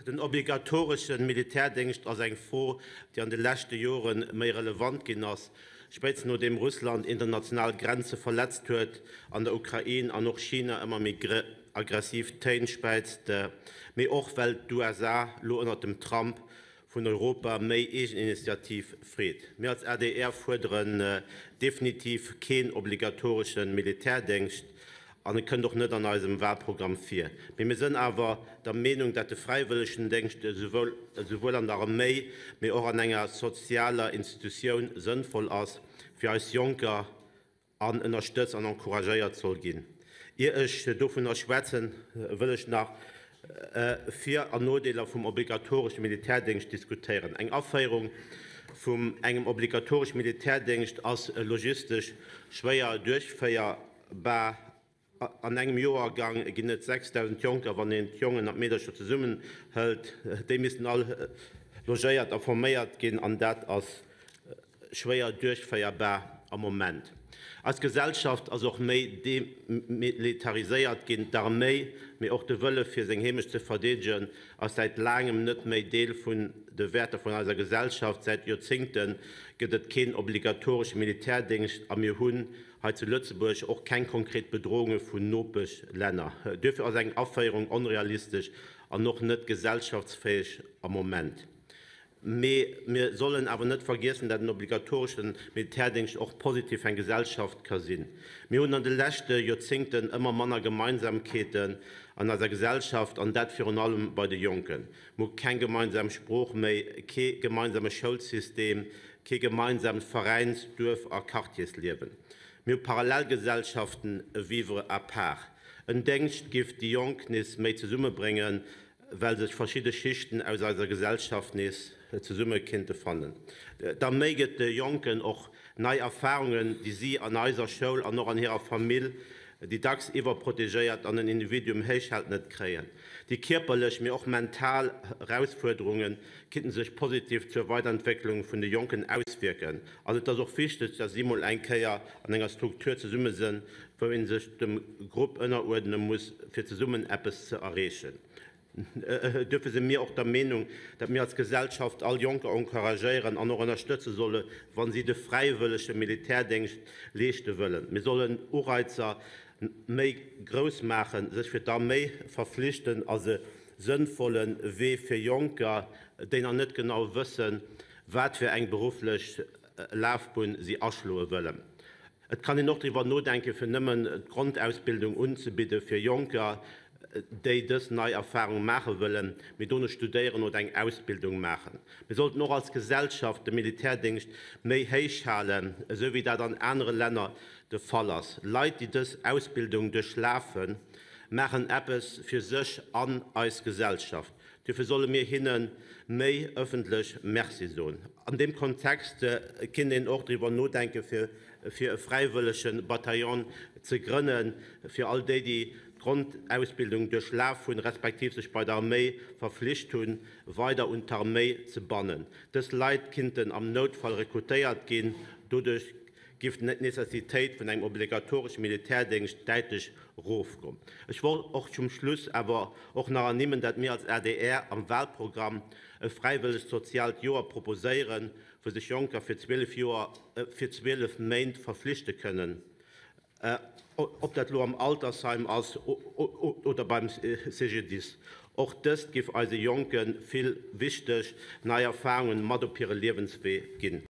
Den obligatoresche Militärdéngscht ass eng Fro, déi an de leschte Jore méi relevant ginn ass, spéitstens nodeem Russland international Grenze verletzt huet an der Ukrain an och China ëmmer méi aggressiv Téin späizt, mee och well d'USA lo ënnert dem Trump vun Europa méi Eegeninitiativ freet. Mir als adr fuerderen definitiv keen obligatoresche Militärdéngscht an e kënnt och net an eisem Wahlprogramm vir. Mee mir sënn awer der Meenung, dat de fräiwëllegen Déngscht esouwuel an der Arméi, mee och an enger sozialer Institutioun sënnvoll ass fir eis Jonker an ënnerstëtzt an encouragéiert soll ginn. Ier ech dovunner schwätzen, wëll ech nach Vir an Nodeeler vum obligatoresche Militärdéngscht diskutéieren. Eng Aféierung vum engem obligatoresche Militärdéngscht ass logistesch schwéier duerchféierbar. An engem Joergang ginn et 6.000 Jonker, wann een d'Jongen an d'Meedercher zesummen hëlt. Déi missten all logéiert a forméiert ginn, an dat ass schwéier duerchféierbar am Moment. Eis Gesellschaft ass och méi demilitariséiert ginn. D'Arméi, mee och de Wëlle fir seng Heemecht ze verdeedegen, ass säit laangem net méi Deel vun de Wäerter vun eiser Gesellschaft. Säit Joerzéngte gëtt et keen obligatoresche Militärdéngscht a mir hunn hei zu Lëtzebuerg och keng konkret Bedrohunge vun Nopeschlänner. Duerfir ass eng Aféierung onrealistesch an och net gesellschaftsfäeg am Moment. Mee mir sollen awer net vergiessen, dat en obligatoresche Militärdéngscht och positiv fir eng Gesellschaft ka sinn. Mir hunn an de leschte Joerzéngten ëmmer manner Gemeinsamkeeten an eiser Gesellschaft, an dat virun allem bei de Jonken. Mir hu keng gemeinsam Sprooch méi, kee gemeinsame Schoulsystem, kee gemeinsaamt Veräins-, Duerf a Quartiersliewen. Mir hu Parallelgesellschaften, e Vivre à part. En Déngscht giff déi Jonk nees méi zesummebréngen, well sech verschidde Schichten aus eiser Gesellschaft nees zesumme kinnte fannen. D'Arméi gëtt de Jonken och nei Erfarungen, déi si an eiser Schoul an och an hirer Famill, déi dacks iwwerprotegéiert an en Individuum héich hält, net kréien. Déi kierperlech, mee och mental Erausfuerderunge kinnten sech positiv zur Weiderentwécklung vun de Jonken auswierken. An et ass och wichteg, dass si mol eng Kéier an enger Struktur zesumme sënn, wou ee sech dem Grupp ënneruerdne muss, fir zesummen eppes ze erreechen. Duerfir si mir och der Meenung, datt mir als Gesellschaft all Jonker encouragéieren an och ënnerstëtze solle, wa si de fräiwëllege Militärdéngscht leeschte wëllen. Mir sollen Ureizer méi grouss maachen, sech fir d'Arméi verflichten ass e sënnvolle Wee fir Jonker, déi nach net genau wëssen, wat fir eng berufflech Lafbunn si aschloe wëllen. Et kann een och driwwer nodenken, fir nëmmen d'Grondausbildung unzebidde fir Jonker, déi dës nei Erfarung maache wëllen, mee dono studéieren oder eng Ausbildung maachen. Mir sollten och als Gesellschaft de Militärdéngscht méi héich halen, esou wéi dat an anere Länner de Fall ass. Leit, déi dës Ausbildung duerchlafen, maachen eppes fir sech an eis Gesellschaft. Duerfir solle mir hinne méi ëffentlech Merci soen. An deem Kontext kinnt een och driwwer nodenken, fir e fräiwëllege Bataillon ze grënnen, fir all déi, déi d'Grondausbildung duerchlaf hunn, respektiv sech bei der Arméi verflicht hunn, weider un d'Arméi ze bannen. Dës Leit kinnten am Noutfall rekrutéiert ginn. Doduerch giff d'Necessitéit vun engem obligatoresche Militärdéngscht däitlech erofgoen. Ech wollt och zum Schluss awer och nach ernimmen, dat mir als adr am Wahlprogramm e fräiwëllegt soziaalt Joer proposéieren, wou sech Jonker fir 12 Joer, fir 12 Méint verflichte kënnen, ob dat elo am Altersheim ass oder beim CGDIS. Och dëst giff eise Jonke vill wichteg nei Erfahrungen mat op hire Liewenswee ginn.